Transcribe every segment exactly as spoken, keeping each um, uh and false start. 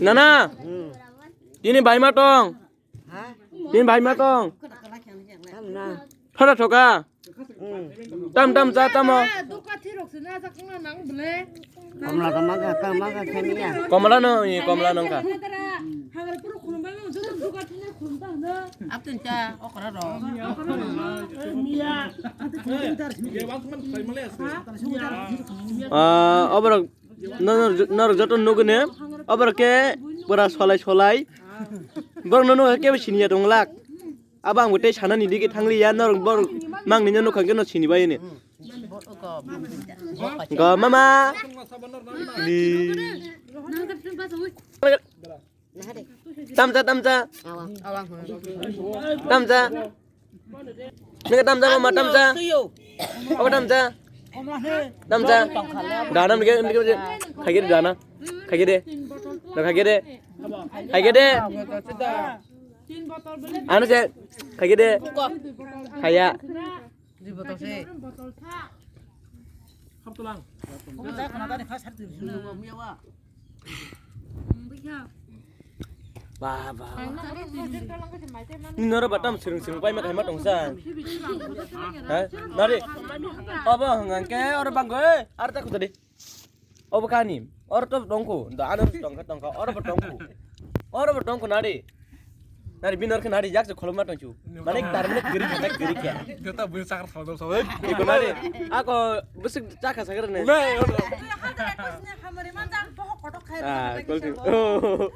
Nana, tini bai ma tong? Tini bai ma tong? Thora thoka? Tam tam cha tamo. Komla no, komla no kha. Ah, oborok norok joto nugune, oborok ke pura solai solai. Borok no nugkha kebo siniya tonglak. Abo ang bo tei sanani digi thangliya, norok borok mangni no nukha khe no sinibai ni. Go mama. Ni. Tamcha, tamcha. Tamcha. Nega tamcha mama, tamcha. Abo tamcha. Tamcha. Dana nege nege khaigiri dana. Khaigiri. Khaigiri. Khaigiri. Ano se khaigiri. Khaya. Ba ba. Noro batam sirung sirung pai ma khai ma tongsa. Ha? Nari. Abo hwnga ke oro bangoi. Ar ta kutadi. Obo kani, oro to tongko, do ano tongka tongka, oro bo tongko. Oro bo tongko nari. Nari bini orkhe nari jak se kholoma tongchu. Mane tar mane giri kha, giri kha. Jota bui sakar thal dol sabai. Iko nari. Ako busuk chakha sakar ne. Ule, ule. Ah, kol tu. Oh.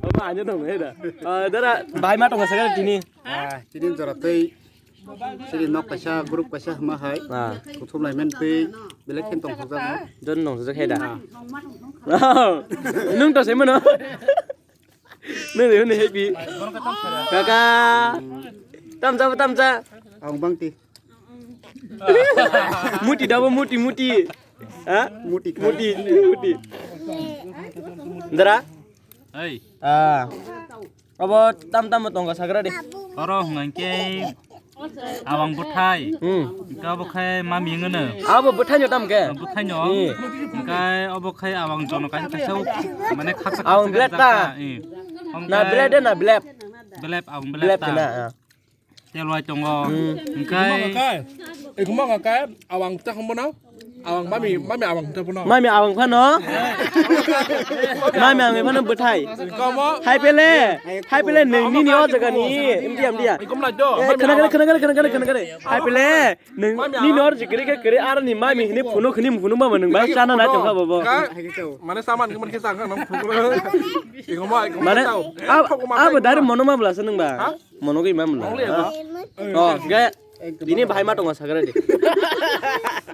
Obo anya dong heda. Ah, dara bai ma tongka sakar tini. Ah, tini jora tei Sini nok kaisa, group kaisa hwnma hai. Ah. Kuthum lai men twi belai khen tong thokjak no. Jon nong thokjak hai da. Ah. Nung to se mano. Nung de huni happy. Kaka. Tamcha, tamcha. Ang bang ti. Muti dabo, muti, muti. Ha? Muti, muti, muti. Dara? Hei. Ah. Abo tam tam tongo sagra de. Oro hwnga khe awang bwthai. Hmm. Hwnkhe abo khe mami wngno. Abo bwthai no tam khe? Bwthai no. Hmm. Hwnkhe abo khe awang jono kaisa kaisa mane khaksa awang khaksa black ta? Eh. Na black de na black? Black, awang black ta. Black na, ah. Telwai tongo. Hmm. Hwnkhe. Ikumo hwnkhe awang ta hwnbono. Awang mami, mami awang ta bono. Mami awang phano. Mami awang phano bwthai. Komo. Hai pele. Hai pele nini o jaga ni. Imdia, imdia. Ikum lai do. Eh, mami khana gare, awang. Khana gare, khana gare, khana gare. Hai pele. Nini o jikri ke kri ar ni mami hini phunu khini phunu mama nung bai chana nai tongkha bobo. Mane saman ke man ke sangkha nang phukro. Ikumo, ikumo. Mane ab, ab dari mono ma bla seneng ba. Ha? Mono gwi ma mwnla. Ongli ba? Oh, ge. Tini bahai ma tongo sagra de.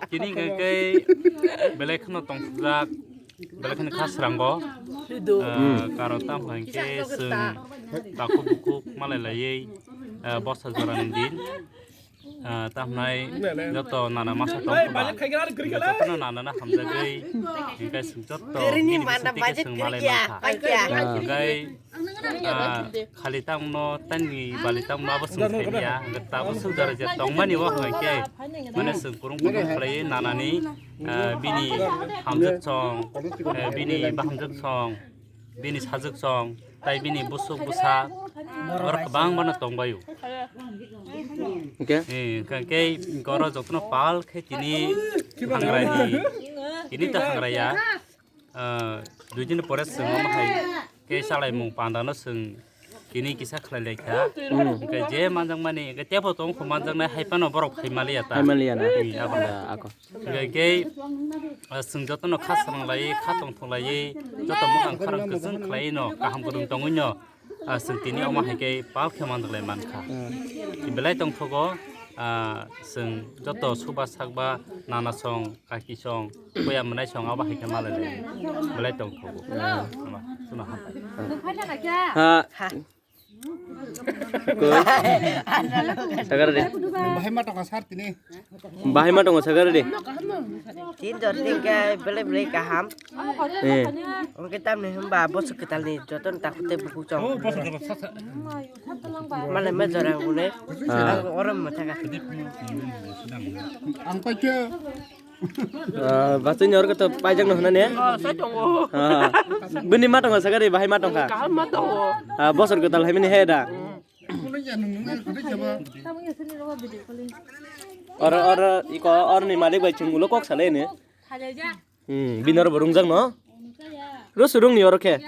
Tini hwnkhe belai kheno tongthokjak, belai kheno kha srango. Ah, hmm. Karon tamo hwnkhe chwng takhuk bukhuk malai laiwi, ah, bosa jorani din. Ah, tamhnai joto nana masa tongkha. Jotono nana na hamjagwi, hwnkhe chwng joto bini bisingtwi khe chwng malai mankha. Ah. Hwnkhe Ah, khali tamo tani bali tamo abo swng thaiya, hwnkhe tabuk swk jora je tongmani o hwnkhe, mane swng kurung kurung khlaiwi nanani, ah, bini hamjwk song, eh, bini bahamjwk song, bini sajwk song, tai bini busuk busa, borok kwbangma no tongbaio. Hwnkhe? Eh, hwnkhe oro jotono pal khe tini hangrani, tini ta hangraya. Ah, dui din pore chwng omo hai khe chalaimung panda no chwng tini kisa khlai lai kha. Hmm. Hwnkhe je manjakmani, hwnkhe tebo tong kho manjaknai hai phano borok phai maliya ta. Phai maliya na? Hmm, abo. Da, ako. Hwnkhe, ah, chwng jotono kha swrang lai, kha tong thok lai, joto mwkhang khorang kwchwng khlai no, kaham kwrwng tongwi no. Ah, chwng tini omo hai khe pal khe manrwklai mankha. Hmm. Belai tongthogo, ah, chwng joto suba sakba nana song, kaki song, puya mwnai song abo hai khe malai lai. Belai tongthogo. Hmm. Ama, chwngno hambai. Ha. Koi. Sagar de. Bahai ma tongkha sir tini. Bahai ma tongo sagar de. Tin jor tin khe belai belai kaham. Eh. Hwnkhe tamni hwnba bosok kwtalni jotono takhuk tei bukhuk chong. Malai ma jora hwnwi. Ah. Ang oro mwthangkha. Ang paikhe. Ah, bachai ni orok to paijak no hwnani? Oh, sai tongo. Ah, bini ma tongo sakari, bahai ma tongkha? Kaham ma tongo. Ah, bosor kwtal hai mani he da? Oro, oro, iko, oro ni malik bai chwng ulo kok salai ni. Hmm, bini oro bo rungjak no? Ro surung ni oro khe.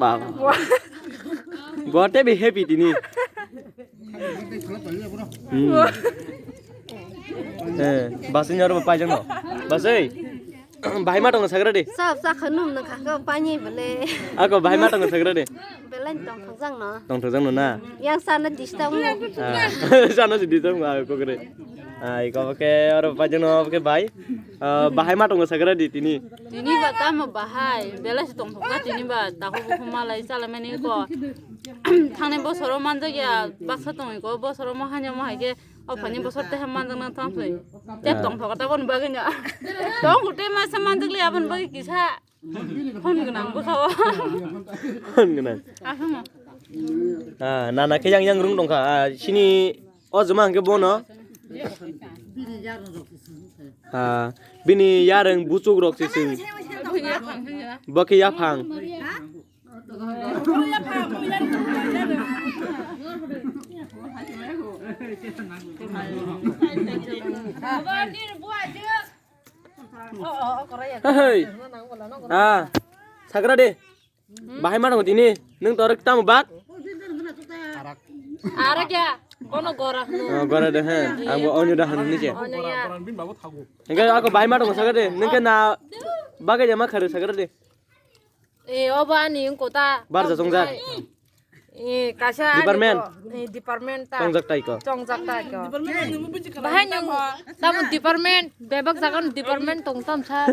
Baba. Bo te be happy tini. Hmm. Eh, basi nyaro paijak no. Basi. Bahai ma tongo sagra de. Sab sa khanum na khaka pani bole. Ako bahai ma tongo sagra de. Belai tongthokjak no. Tongthokjak no na. Yang sana disturb mo. Ah, sana si disturb mo, ah, kokre. Ah, iko ke oro paijak no ke bai. Ah, bahai ma tongo sagra de tini. Tini ba tamo bahai, belai si tongthokjak tini ba, takhuk bukhuk malai chalamani ko. Thangnai bosoro manjakya baksa tongwi ko, bosoro mo hanya mo hai khe, o phaini bosor teha manjakna tongthwi. Te tongthok ta bon bagwi no. Tong kute masa manjakle abon bagwi kisa. Hon gwnang bwkha o. Hon gwnang. Asama. Ah, nana khe yang yang rung tongkha. Ah, sini o juma hwnkhe bono. Ah, bini yareng buchuk rok se chwng. Bo khe yaphang. Hei. Ah, sagra de. Bahai ma tongo tini. Nwng to rwk tamo bak? Arak ya. Bono gora hwno. Oh, gora de, he. Ang bo onyo da hwno ni je. Onyo ya. Hingke ako bahai ma tongo sagra de. Nwng khe na bagwi jama kharu sagra de. E, obo ani wngkota. Barja chongjak. E, kaisa ani department? To, e, department ta. Chongjak tai ko. Chongjak tai ko. Bahai nung tamo department, bebak jagan department tong tam sa.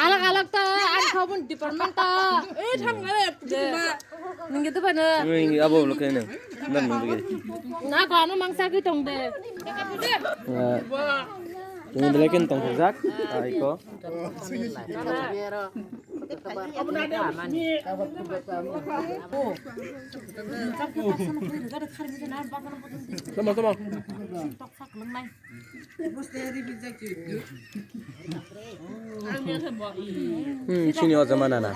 Alag alag ta, ani khabun department ta. E, thang ngare, nungge tu bana. Nungge abo lo kene. Nan nungge. Na ko ano mangsa ki tong de. Ini belai ken tong jak. Ai ko. Tama, tama. Hmm, sini o jama nana.